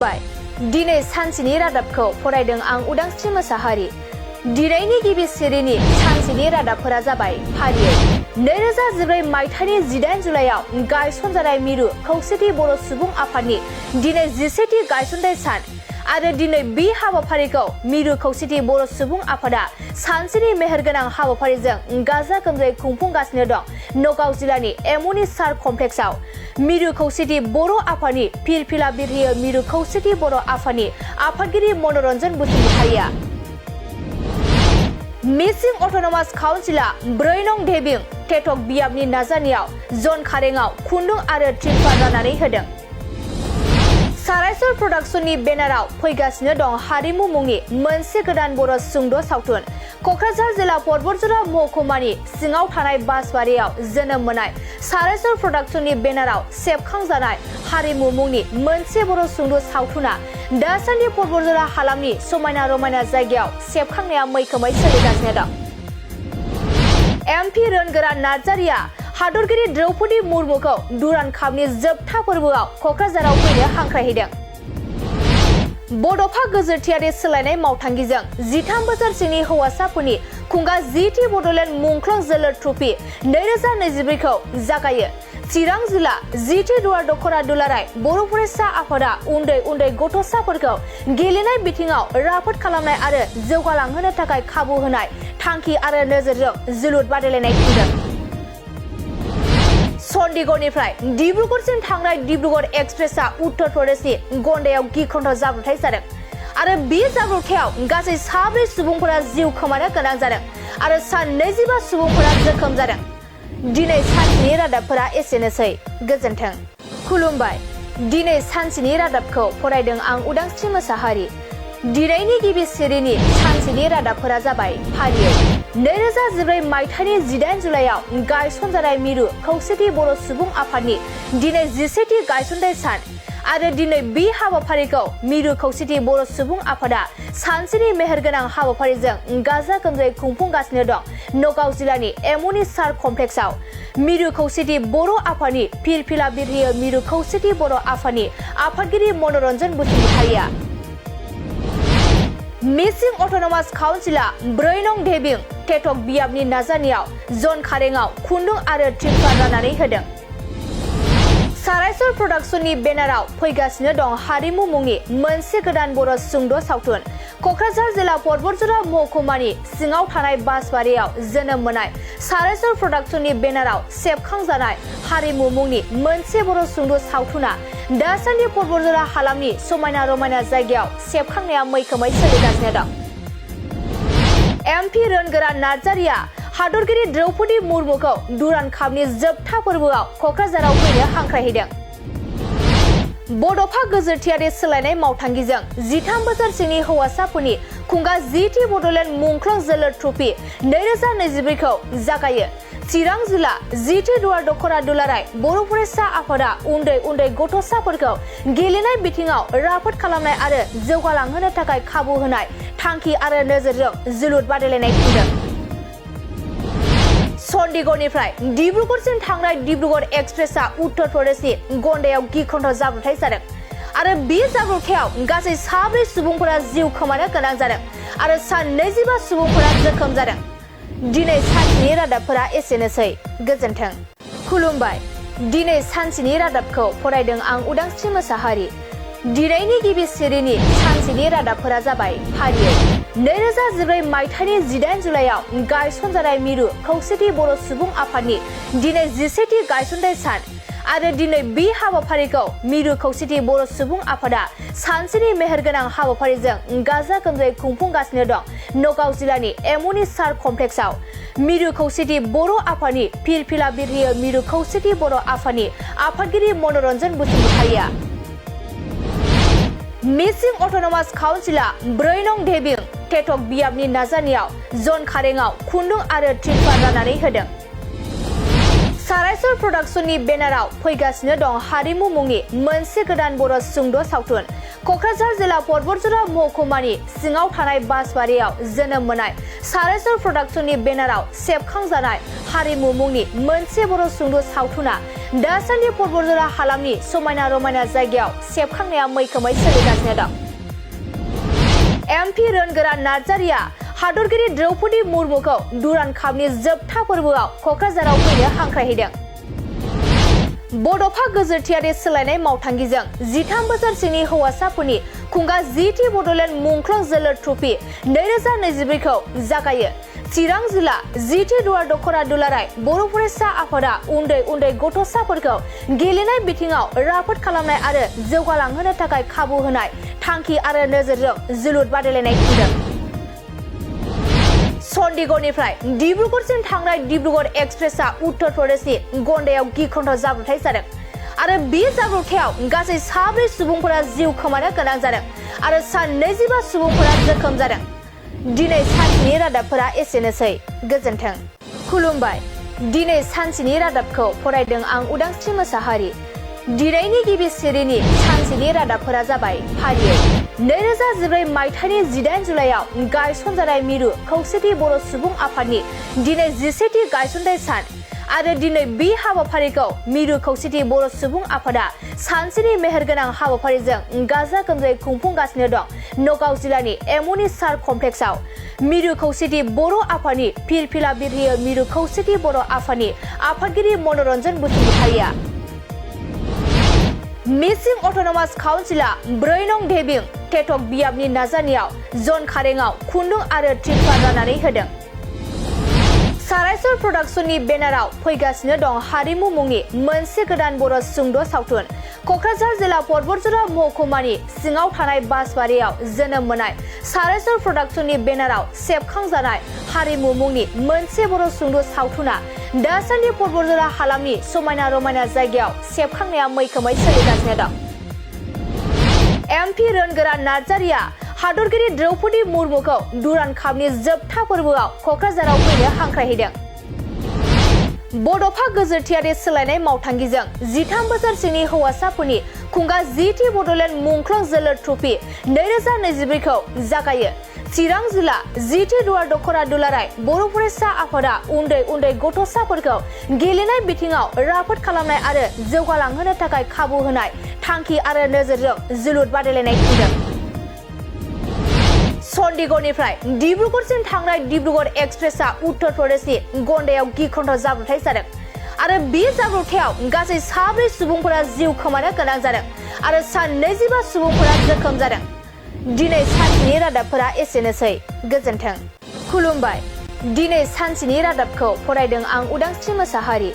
दिनै सानसेनि रादाबखौ फरायदों आं उदांस्रि मोसाहारि। दिनैनि गिबि सिरिनि सानसेनि रादाबफोरा जाबाय फारियै 2014 मायथाइनि 18 जुलाइआव गायसनजानाय मिरु खौसेथि बर' सुबुं आफादनि दिनै 11थि गायसनथाइ सान आरो दिनै बे हाबाफारिखौ मिरु खौसेथि बर' सुबुं आफादा सानसेनि मेहेरगोनां हाबाफारिजों गाजा गोमजायै खुंफुंगासिनो दं। नगाव जिल्लानि एमनि सार कमप्लेक्सआव मिरु खौसेथि बर' आफादनि फिरफिला बिरहोयो मिरु खौसेथि बर' आफादनि आफादगिरि मनरन्जन बसुमतारिया मिसिं अट'नमास काउन्सिला 4 नं ढेबिं टेटक बियाबनि नाजानायाव जन कारेंआव खुन्दुं आरो ट्रिपाल राननानै होदों। सारायसर प्रडाक्शननि बेनाराव फैगासिनो दं हारिमु मुंनि मोनसे गोदान बर' सुंद' सावथुन। क'क्राझार जिल्ला परबतजरा महकुमानि सिङाव थानाय बासबारियाव जोनोम मोननाय सारायसर प्रडाक्शननि बेनाराव सेबखांजानाय हारिमु मुंनि मोनसे बर' सुंद' सावथुना दासान्दि परबतजरा हालामनि समायना रमायना जायगायाव सेबखांनाया मैखोमै सोलिगासिनो दं। एमपि रोनगोरा नार्जारिया हादरगिरि द्रौपदी मुर्मुखौ दुरान्ड कापनि जोबथा फोरबोआव क'क्राझाराव फैनो हांख्रायहैदों। बड'फा गोजोरथियारि सोलायनाय मावथांखिजों 13 बोसोरसिमनि हौवासाफोरनि खुंगा 10थि बड'लेण्ड मुंख्लं जोलुर ट्रफी 2024 खौ जागायो। चिरां जिल्ला 10थि दुवार दख'रा दुलाराय बर' फरायसा आफादा उन्दै गथ'साफोरखौ गेलेनाय बिथिङाव राफोद खालामनाय आरो जौगालांहोनो थाखाय खाबु होनाय थांखि आरो नोजोरजों जोलुर बादायलायनाय खुंदों। चन्डीगढ़निफ्राय डिब्रुगड़सिम थांनाय डिब्रुगड़ एक्सप्रेसआ उत्तर प्रदेशनि गन्डायाव गिख्रंथाव जाब्रबथाय जादों आरो बे जाब्रबथायाव गासै 4 सुबुंफोरा जिउ खोमानो गोनां जादों आरो सा 25 सुबुंफोरा जोखोम जादों। दिनै सानसेनि रादाबफोरा एसेनोसै। गोजोन्थों। खुलुमबाय। दिनै सानसेनि रादाबखौ फरायदों आं उदांस्रि मोसाहारि। दिनैनि गिबि सिरिनि सानसेनि रादाबफोरा जाबाय फारियै 2014 मायथाइनि 18 जुलाइआव गायसनजानाय मिरु खौसेथि बर' सुबुं आफादनि दिनै 11थि गायसनथाइ सान आरो दिनै बे हाबाफारिखौ मिरु खौसेथि बर' सुबुं आफादा सानसेनि मेहेरगोनां हाबाफारिजों गाजा गोमजायै खुंफुंगासिनो दं। नगाव जिल्लानि एमनि सार कमप्लेक्सआव मिरु खौसेथि बर' आफादनि फिरफिला बिरहोयो मिरु खौसेथि बर' आफादनि आफादगिरि मनरन्जन बसुमतारिया मिसिं अट'नमास काउन्सिला 4 नं ढेबिं टेटक बियाबनि नाजानायाव जन कारेंआव खुन्दुं आरो ट्रिपाल राननानै होदों। सारायसर प्रडाक्शननि बेनाराव फैगासिनो दं हारिमु मुंनि मोनसे गोदान बर' सुंद' सावथुन। क'क्राझार जिल्ला परबतजरा महकुमानि सिङाव थानाय बासबारियाव जोनोम मोननाय सारायसर प्रडाक्शननि बेनाराव सेबखांजानाय हारिमु मुंनि मोनसे बर' सुंद' सावथुना दासान्दि परबतजरा हालामनि समायना रमायना जायगायाव सेबखांनाया मैखोमै सोलिगासिनो दं। एमपि रोनगोरा नार्जारिया हादरगिरि द्रौपदी मुर्मुखौ दुरान्ड कापनि जोबथा फोरबोआव क'क्राझाराव फैनो हांख्रायहैदों। बड'फा गोजोरथियारि सोलायनाय मावथांखिजों 13 बोसोरसिमनि हौवासाफोरनि खुंगा 10थि बड'लेण्ड मुंख्लं जोलुर ट्रफी 2024 खौ जागायो। चिरां जिल्ला 10थि दुवार दख'रा दुलाराय बर' फरायसा आफादा उन्दै गथ'साफोरखौ गेलेनाय बिथिङाव राफोद खालामनाय आरो जौगालांहोनो थाखाय खाबु होनाय थांखि आरो नोजोरजों जोलुर बादायलायनाय खुंदों। चन्डीगढ़निफ्राय डिब्रुगड़सिम थांनाय डिब्रुगड़ एक्सप्रेसआ उत्तर प्रदेशनि गन्डायाव गिख्रंथाव जाब्रबथाय जादों आरो बे जाब्रबथायाव गासै 4 सुबुंफोरा जिउ खोमानो गोनां जादों आरो सा 25 सुबुंफोरा जोखोम जादों। दिनै सानसेनि रादाबफोरा एसेनोसै। गोजोन्थों। खुलुमबाय। दिनै सानसेनि रादाबखौ फरायदों आं उदांस्रि मोसाहारि। दिनैनि गिबि सिरिनि सानसेनि रादाबफोरा जाबाय फारियै 2014 मायथाइनि 18 जुलाइआव गायसनजानाय मिरु खौसेथि बर' सुबुं आफादनि दिनै 11थि गायसनथाइ सान आरो दिनै बे हाबाफारिखौ मिरु खौसेथि बर' सुबुं आफादा सानसेनि मेहेरगोनां हाबाफारिजों गाजा गोमजायै खुंफुंगासिनो दं। नगाव जिल्लानि एमनि सार कमप्लेक्सआव मिरु खौसेथि बर' आफादनि फिरफिला बिरहोयो मिरु खौसेथि बर' आफादनि आफादगिरि मनरन्जन बसुमतारिया मिसिं अट'नमास काउन्सिला 4 नं ढेबिं टेटक बियाबनि नाजानायाव जन कारेंआव खुन्दुं आरो ट्रिपाल राननानै होदों। सारायसर प्रडाक्शननि बेनाराव फैगासिनो दं हारिमु मुंनि मोनसे गोदान बर' सुंद' सावथुन। क'क्राझार जिल्ला परबतजरा महकुमानि सिङाव थानाय बासबारियाव जोनोम मोननाय सारायसर प्रडाक्शननि बेनाराव सेबखांजानाय हारिमु मुंनि मोनसे बर' सुंद' सावथुना दासान्दि परबतजरा हालामनि समायना रमायना जायगायाव सेबखांनाया मैखोमै सोलिगासिनो दं। MP रोनगोरा नार्जारिया हादरगिरि द्रौपदी मुर्मुखौ दुरान्ड कापनि जोबथा फोरबोआव क'क्राझाराव फैनो हांख्रायहैदों। बड'फा गोजोरथियारि सोलायनाय मावथांखिजों 13 बोसोरसिनि हौवासाफोरनि खुंगा जीटी बड'लेण्ड मुंख्लं जोलुर ट्रफी 2024 खौ जागायो। चिरां जिल्ला जीटी दुवार दख'रा दुलाराय बर' फरायसा आफादा उन्दै उन्दै गथ'साफोरखौ गेलेनाय बिथिङाव राफोद खालामनाय आरो जौगालांहोनो थाखाय खाबु होनाय थांखि आरो नोजोरजों जोलुर बादायलायनाय खुंदों। चंडीगढ़निफ्राय डिब्रुगढ़सिम थांनाय डिब्रुगढ़ एक्सप्रेसआ उत्तर प्रदेशनि गंडायाव गिख्रंथाव जाब्रबथाय जादों आरो बे जाब्रबथायाव गासै 4 सुबुंफोरा जिउ खोमानो गोनां जादों आरो सा 25 सुबुंफोरा जोखोम जादों। दिनै सानसेनि रादाबफोरा एसेनोसै। गोजोन्थों। खुलुमबाय। दिनै सानसेनि रादाबखौ फरायदों आं उदांस्रि मोसाहारि। दिनैनि गिबि सिरिनि सानसेनि रादाबफोरा जाबाय फारियै 2014 मायथाइनि 18 जुलाइआव गायसनजानाय मिरु खौसेथि बर' सुबुं आफादनि दिनै 11थि गायसनथाय सान आरो दिनै बे हाबाफारिखौ मिरु खौसेथि बर' सुबुं आफादा सानसेनि मेहेरगोनां हाबाफारिजों गाजा गोमजायै खुंफुंगासिनो दं। नगाव जिल्लानि एमनि सार कमप्लेक्सआव मिरु खौसेथि बर' आफादनि फिरफिला बिरहोयो मिरु खौसेथि बर' आफादनि आफादगिरि मनरन्जन बसुमतारिया मिसिं अट'नमास काउन्सिलआ 4 नं ढेबिं टेटक बियाबनि नाजानायाव जन कारेंआव खुन्दुं आरो तिरपाल राननानै होदों। सारायसर प्रडाक्शननि बेनाराव फैगासिनो दं हारिमु मुंनि मोनसे गोदान बर' सुंद' सावथुन। क'क्राझार जिल्ला परबतजरा महकुमानि सिङाव थानाय बासबारियाव जोनोम मोननाय सारायसर प्रडाक्शननि बेनाराव सेबखांजानाय हारिमु मुंनि मोनसे बर' सुंद' सावथुना दासान्दि परबतजरा हालामनि समायना रमायना जायगायाव सेबखांनाया मैखोमै सोलिगासिनो दं। MP रोनगोरा नार्जारिया हादरगिरि द्रौपदी मुर्मुखौ दुरान्ड कापनि जोबथा फोरबोआव क'क्राझाराव फैनो हांख्रायहैदों। बड'फा गोजोरथियारि सोलायनाय मावथांखिजों 13 बोसोरसिनि हौवासाफोरनि खुंगा जीटी बड'लेण्ड मुंख्लं जोलुर ट्रफी 2024 खौ जागायो। चिरां जिल्ला जीटी दुवार दख'रा दुलाराय बर' फरायसा आफादा उन्दै उन्दै गथ'साफोरखौ गेलेनाय बिथिङाव राफोद खालामनाय आरो जौगालांहोनो थाखाय खाबु होनाय थांखि आरो नोजोरजों जोलुर बादायलायनाय खुंदों। चंडीगढ़निफ्राय डिब्रुगढ़सिम थांनाय डिब्रुगढ़ एक्सप्रेसआ उत्तर प्रदेशनि गंडायाव गिख्रंथाव जाब्रबथाय जादों आरो बे जाब्रबथायाव गासै 4 सुबुंफोरा जिउ खोमानो गोनां जादों आरो सा 25 सुबुंफोरा जोखोम जादों। दिनै सानसेनि रादाबफोरा एसेनोसै। गोजोन्थों। खुलुमबाय। दिनै सानसेनि रादाबखौ फरायदों आं उदांस्रि मोसाहारि।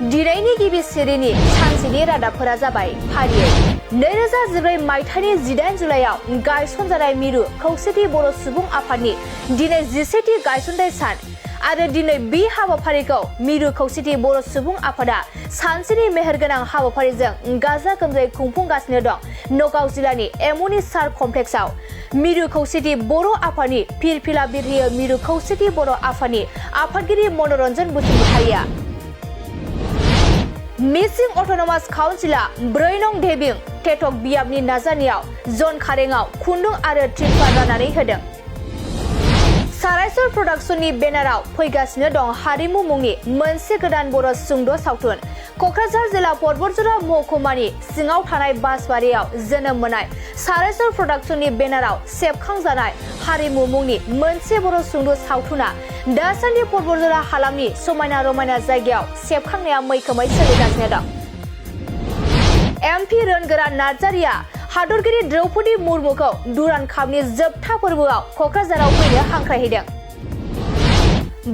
दिनैनि गिबि सिरिनि सानसेनि रादाबफोरा जाबाय फारियै 2014 मायथाइनि 18 जुलाइआव गायसनजानाय मिरु खौसेथि बर' सुबुं आफादनि दिनै 11थि गायसनथाय सान आरो दिनै बे हाबाफारिखौ मिरु खौसेथि बर' सुबुं आफादा सानसेनि मेहेरगोनां हाबाफारिजों गाजा गोमजायै खुंफुंगासिनो दं। नगाव जिल्लानि एमनि सार कमप्लेक्सआव मिरु खौसेथि बर' आफादनि फिरफिला बिरहोयो मिरु खौसेथि बर' आफादनि आफादगिरि मनरन्जन बसुमतारिया मिसिं अट'नमास काउन्सिलआ 4 नं ढेबिं टेटक बियाबनि नाजानायाव जन कारेंआव खुन्दुं आरो तिरपाल राननानै होदों। सारायसर प्रडाक्शननि बेनाराव फैगासिनो दं हारिमु मुंनि मोनसे गोदान बर' सुंद' सावथुन। क'क्राझार जिल्ला परबतजरा महकुमानि सिङाव थानाय बासबारियाव जोनोम मोननाय सारायसर प्रडाक्शननि बेनाराव सेबखांजानाय हारिमु मुंनि मोनसे बर' सुंद' सावथुना दासान्दि परबतजरा हालामनि समायना रमायना जायगायाव सेबखांनाया मैखोमै सोलिगासिनो दं। MP रोनगोरा नार्जारिया हादरगिरि द्रौपदी मुर्मुखौ दुरान्ड कापनि जोबथा फोरबोआव क'क्राझाराव फैनो हांख्रायहैदों।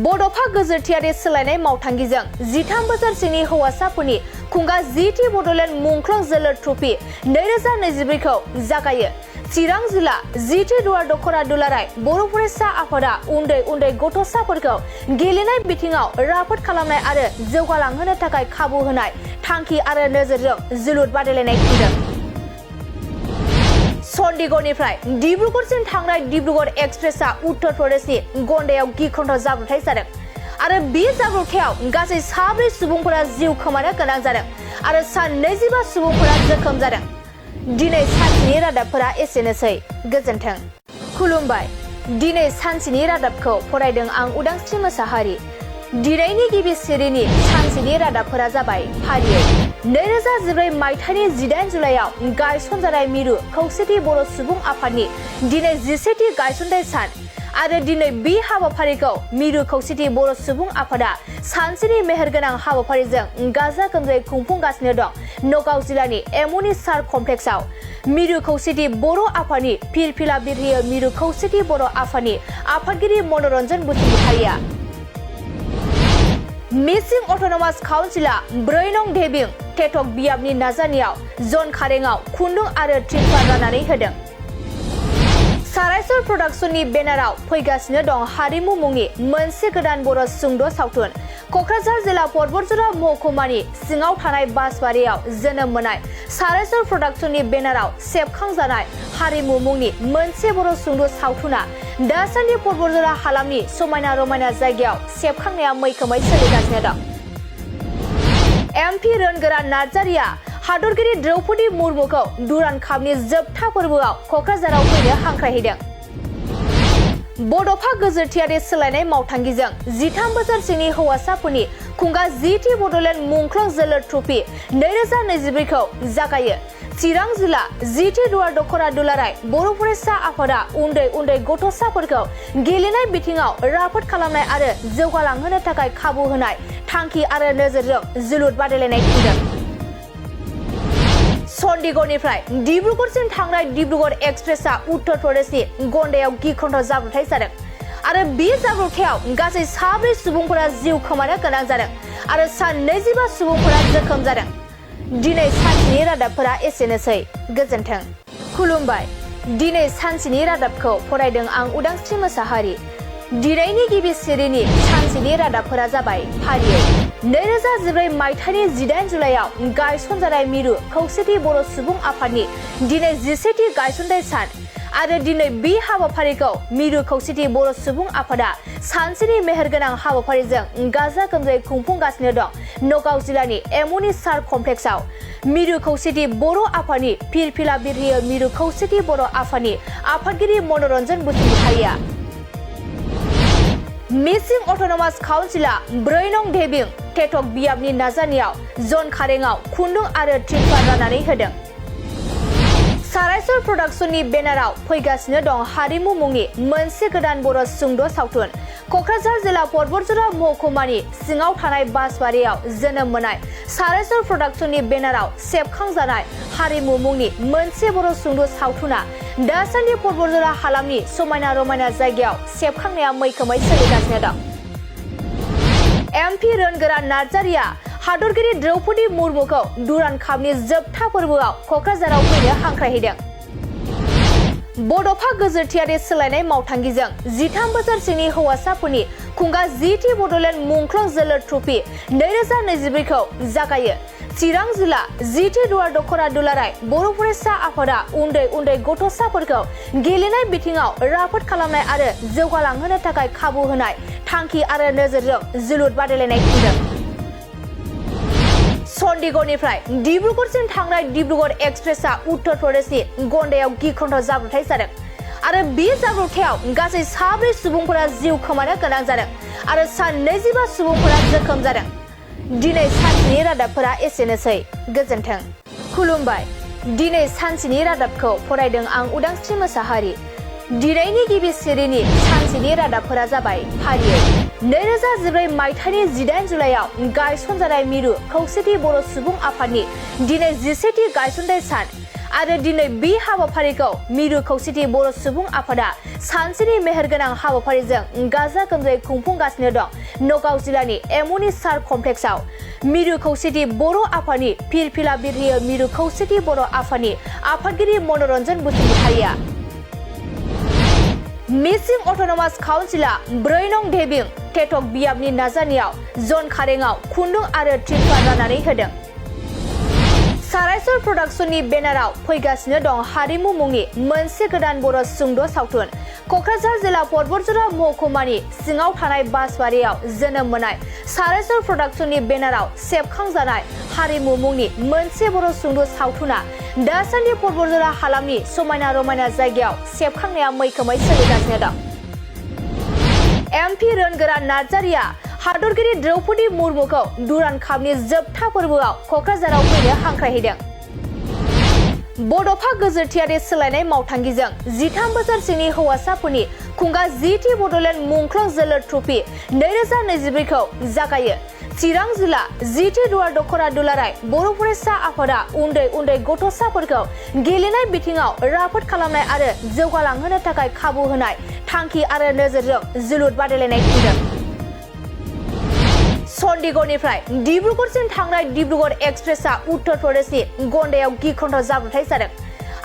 बड'फा गोजोरथियारि सोलायनाय मावथांखिजों 13 बोसोरसिनि हौवासाफोरनि खुंगा जीटी बड'लेण्ड मुंख्लं जोलुर ट्रफी 2024 खौ जागायो। चिरां जिल्ला जीटी दुवार दख'रा दुलाराय बर' फरायसा आफादा उन्दै उन्दै गथ'साफोरखौ गेलेनाय बिथिङाव राफोद खालामनाय आरो जौगालांहोनो थाखाय खाबु होनाय थांखि आरो नोजोरजों जोलुर बादायलायनाय खुंदों। चंडीगढ़निफ्राय डिब्रुगढ़सिम थांनाय डिब्रुगढ़ एक्सप्रेसआ उत्तर प्रदेशनि गंडायाव गिख्रंथाव जाब्रबथाय जादों आरो बे जाब्रबथायाव गासै 4 सुबुंफोरा जिउ खोमानो गोनां जादों आरो सा 25 सुबुंफोरा जोखोम जादों। दिनै सानसेनि रादाबफोरा एसेनोसै। गोजोन्थों। खुलुमबाय। दिनै सानसेनि रादाबखौ फरायदों आं उदांस्रि मोसाहारि। दिनैनि गिबि सिरिनि सानसेनि रादाबफोरा जाबाय फारियै 2014 मायथाइनि 18 जुलाइआव गायसनजानाय मिरु खौसेथि बर' सुबुं आफादनि दिनै 11थि गायसनथाइ सान आरो दिनै बे हाबाफारिखौ मिरु खौसेथि बर' सुबुं आफादा सानसेनि मेहेरगोनां हाबाफारिजों गाजा गोमजायै खुंफुंगासिनो दं। नगाव जिल्लानि एमनि सार कमप्लेक्सआव मिरु खौसेथि बर' आफादनि फिरफिला बिरहोयो मिरु खौसेथि बर' आफादनि आफादगिरि मनरन्जन बसुमतारिया मिसिं अट'नमास काउन्सिला 4 नं ढेबिं टेटक बियाबनि नाजानायाव जन कारेंआव खुन्दुं आरो ट्रिपाल राननानै होदों। सारायसर प्रडाक्शननि बेनाराव फैगासिनो दं हारिमु मुंनि मोनसे गोदान बर' सुंद' सावथुन। क'क्राझार जिल्ला परबतजरा महकुमानि सिङाव थानाय बासबारियाव जोनोम मोननाय सारायसर प्रडाक्शननि बेनाराव सेबखांजानाय हारिमु मुंनि मोनसे बर' सुंद' सावथुना दासान्दि परबतजरा हालामनि समायना रमायना जायगायाव सेबखांनाया मैखोमै सोलिगासिनो दं। एमपि रोनगोरा नार्जारिया हादरगिरि द्रौपदी मुर्मुखौ दुरान्ड कापनि जोबथा फोरबोआव क'क्राझाराव फैनो हांख्रायहैदों। बड'फा गोजोरथियारि सोलायनाय मावथांखिजों 13 बोसोर सिंनि हौवासाफोरनि खुंगा 10थि बड'लेण्ड मुंख्लं जोलुर ट्रफी 2024 खौ जागायो। चिरां जिल्ला 10थि दुवार दख'रा दुलाराय बर' फरायसा आफादा उन्दै गथ'साफोरखौ गेलेनाय बिथिङाव राफोद खालामनाय आरो जौगालांहोनो थाखाय खाबु होनाय थांखि आरो नोजोरजों जोलुर बादायलायनाय खुंदों। चन्डीगढ़निफ्राय डिब्रुगड़सिम थांनाय डिब्रुगड़ एक्सप्रेसआ उत्तर प्रदेशनि गन्डायाव गिख्रंथाव जाब्रबथाय जादों आरो बे जाब्रबथायाव गासै 4 सुबुंफोरा जिउ खोमानो गोनां जादों आरो सा 25 सुबुंफोरा जोखोम जादों। दिनै सानसेनि रादाबफोरा एसेनोसै। गोजोन्थों। खुलुमबाय। दिनै सानसेनि रादाबखौ फरायदों आं उदांस्रि मोसाहारि। दिनैनि गिबि सिरिनि सानसेनि रादाबफोरा जाबाय फारियै 2014 मायथाइनि 18 जुलाइआव गायसनजानाय मिरु खौसेथि बर' सुबुं आफादनि दिनै 11थि गायसनथाइ सान आरो दिनै बे हाबाफारिखौ मिरु खौसेथि बर' सुबुं आफादा सानसेनि मेहेरगोनां हाबाफारिजों गाजा गोमजायै खुंफुंगासिनो दं। नगाव जिल्लानि एमनि सार कमप्लेक्सआव मिरु खौसेथि बर' आफादनि फिरफिला बिरहोयो मिरु खौसेथि बर' आफादनि आफादगिरि मनरन्जन बसुमतारिया मिसिं अट'नमास काउन्सिला 4 नं ढेबिं टेटक बियाबनि नाजानायाव जन कारेंआव खुन्दुं आरो ट्रिपाल राननानै होदों। सारायसर प्रडाक्शननि बेनाराव फैगासिनो दं हारिमु मुंनि मोनसे गोदान बर' सुंद' सावथुन। क'क्राझार जिल्ला परबतजरा महकुमानि सिङाव थानाय बासबारियाव जोनोम मोननाय सारायसर प्रडाक्शननि बेनाराव सेबखांजानाय हारिमु मुंनि मोनसे बर' सुंद' सावथुना दासान्दि परबतजरा हालामनि समायना रमायना जायगायाव सेबखांनाया मैखोमै सोलिगासिनो दं। एमपि रोनगोरा नार्जारिया हादरगिरि द्रौपदी मुर्मुखौ दुरान्ड कापनि जोबथा फोरबोआव क'क्राझाराव फैनो हांख्रायहैदों। बड'फा गोजोरथियारि सोलायनाय मावथांखिजों 13 बोसोर सिंनि हौवासाफोरनि खुंगा 10थि बड'लेण्ड मुंख्लं जोलुर ट्रफी 2024 खौ जागायो। चिरां जिल्ला 10थि दुवार दख'रा दुलाराय बर' फरायसा आफादा उन्दै गथ'साफोरखौ गेलेनाय बिथिङाव राफोद खालामनाय आरो जौगालांहोनो थाखाय खाबु होनाय थांखि आरो नोजोरजों जोलुर बादायलायनाय खुंदों। चन्डीगढ़निफ्राय डिब्रुगड़सिम थांनाय डिब्रुगड़ एक्सप्रेसआ उत्तर प्रदेशनि गन्डायाव गिख्रंथाव जाब्रबथाय जादों आरो बे जाब्रबथायाव गासै 4 सुबुंफोरा जिउ खोमानो गोनां जादों आरो सा 25 सुबुंफोरा जोखोम जादों। दिनै सानसेनि रादाबफोरा एसेनोसै। गोजोन्थों। खुलुमबाय। दिनै सानसेनि रादाबखौ फरायदों आं उदांस्रि मोसाहारि। दिनैनि गिबि सिरिनि सानसेनि रादाबफोरा जाबाय फारियै 2014 मायथाइनि 18 जुलाइआव गायसनजानाय मिरु खौसेथि बर' सुबुं आफादनि दिनै 11थि गायसनथाइ सान आरो दिनै बे हाबाफारिखौ मिरु खौसेथि बर' सुबुं आफादा सानसेनि मेहेरगोनां हाबाफारिजों गाजा गोमजायै खुंफुंगासिनो दं। नगाव जिल्लानि एमनि सार कमप्लेक्सआव मिरु खौसेथि बर' आफादनि फिरफिला बिरहोयो मिरु खौसेथि बर' आफादनि आफादगिरि मनरन्जन बसुमतारिया मिसिं अट'नमास काउन्सिला 4 नं ढेबिं टेटक बियाबनि नाजानायाव जन कारेंआव खुन्दुं आरो ट्रिपाल राननानै होदों। सारायसर प्रडाक्शननि बेनाराव फैगासिनो दं हारिमु मुंनि मोनसे गोदान बर' सुंद' सावथुन। क'क्राझार जिल्ला परबतजरा महकुमानि सिङाव थानाय बासबारियाव जोनोम मोननाय सारेसर प्रडाक्शननि बेनाराव सेबखांजानाय हारिमु मुंनि मोनसे बर' सुंद' सावथुना दासान्दि परबतजरा हालामनि समायना रमायना जायगायाव सेबखांनाया मैखोमै सोलिगासिनो दं। MP रोनगोरा नार्जारिया हादरगिरि द्रौपदी मुर्मुखौ दुरान्ड कापनि जोबथा फोरबोआव क'क्राझाराव फैनो हांख्रायहैदों। बड'फा गोजोरथियारि सोलायनाय मावथांखिजों 13 बोसोरसिमनि हौवासाफोरनि खुंगा जीटी बड'लेण्ड मुंख्लं जोलुर ट्रफी 2024 खौ जागायो। चिरां जिल्ला जीटी दुवार दख'रा दुलाराय बर' फरायसा आफादा उन्दै गथ'साफोरखौ गेलेनाय बिथिङाव राफोद खालामनाय आरो जौगालांहोनो थाखाय खाबु होनाय थांखि आरो नोजोरजों जोलुर बादायलायनाय खुंदों। चंडीगढ़निफ्राय डिब्रुगढ़सिम थांनाय डिब्रुगढ़ एक्सप्रेसआ उत्तर प्रदेशनि गन्डायाव गिख्रंथाव जाब्रबथाय जादों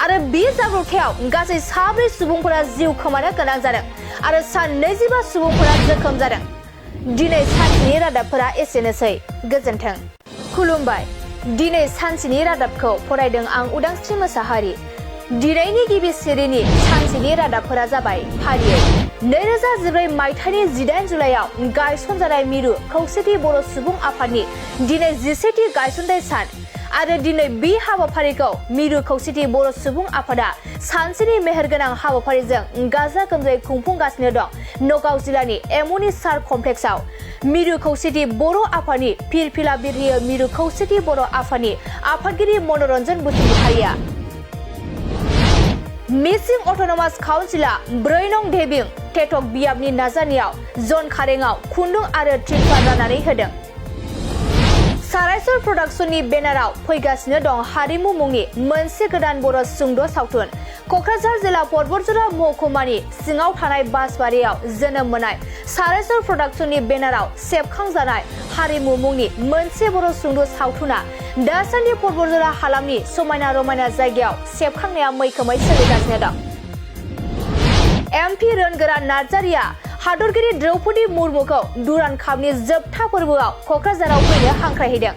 आरो बे जाब्रबथायाव गासै 4 सुबुंफोरा जिउ खोमानो गोनां जादों आरो 25 सुबुंफोरा जोखोम जादों। दिनै सानसेनि रादाबफोरा एसेनोसै। गोजोन्थों। खुलुमबाय। दिनै सानसेनि रादाबखौ फरायदों आं उदांस्रि मोसाहारि। दिनैनि गिबि सिरिनि सानसेनि रादाबफोरा जाबाय फारियै 2014 मायथाइनि 18 जुलाइआव गायसनजानाय मिरु खौसेथि बर' सुबुं आफादनि दिनै 11थि गायसनथाय सान आरो दिनै बे हाबाफारिखौ मिरु खौसेथि बर' सुबुं आफादा सानसेनि मेहेरगोनां हाबाफारिजों गाजा गोमजायै खुंफुंगासिनो दं। नगाव जिल्लानि एमनि सार कमप्लेक्सआव मिरु खौसेथि बर' आफादनि फिरफिला बिरहोयो मिरु खौसेथि बर' आफादनि आफादगिरि मनरन्जन बसुमतारिया मिसिं अट'नमास काउन्सिलआ 4 नं डेबिं टेटक बियाबनि नाजानायाव जन कारेंआव खुन्दुं आरो ट्रिपा राननानै होदों। सारायसर प्रडाक्शननि बेनाराव फैगासिनो दं हारिमु मुंनि मोनसे गोदान बर' सुंद' सावथुन। क'क्राझार जिल्ला परबतजरा महकुमानि सिङाव थानाय बासबारियाव जोनोम मोननाय सारायसर प्रडाक्शननि बेनाराव सेबखांजानाय हारिमु मुंनि मोनसे बर' सुंद' सावथुना दासान्दि परबतजरा हालामनि समायना रमायना जायगायाव सेबखांनाया मैखोमै सोलिगासिनो दं। MP रोनगोरा नार्जारिया हादरगिरि द्रौपदी मुर्मुखौ दुरान्ड कापनि जोबथा फोरबोआव क'क्राझाराव फैनो हांख्रायहैदों।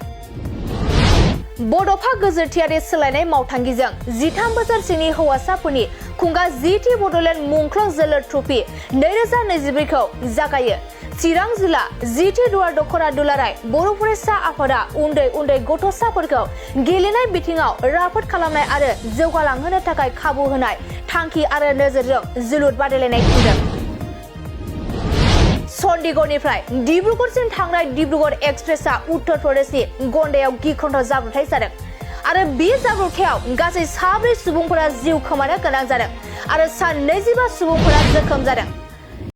बड'फा गोजोरथियारि सोलायनाय मावथांखिजों 13 बोसोरसिमनि हौवासाफोरनि खुंगा जीटी बड'लेण्ड मुंख्लं जोलुर ट्रफी 2024 खौ जागायो। चिरां जिल्ला जीटी दुवार दख'रा दुलाराय बर' फरायसा आफादा उन्दै गथ'साफोरखौ गेलेनाय बिथिङाव राफोद खालामनाय आरो जौगालांहोनो थाखाय खाबु होनाय थांखि आरो नोजोरजों जोलुर बादायलायनाय खुंदों। चंडीगढ़निफ्राय डिब्रुगढ़सिम थांनाय डिब्रुगढ़ एक्सप्रेसआ उत्तर प्रदेशनि गन्डायाव गिख्रंथाव जाब्रबथाय जादों आरो बे जाब्रबथायाव गासै 4 सुबुंफोरा जिउ खोमानो गोनां जादों आरो 25 सुबुंफोरा जोखोम जादों।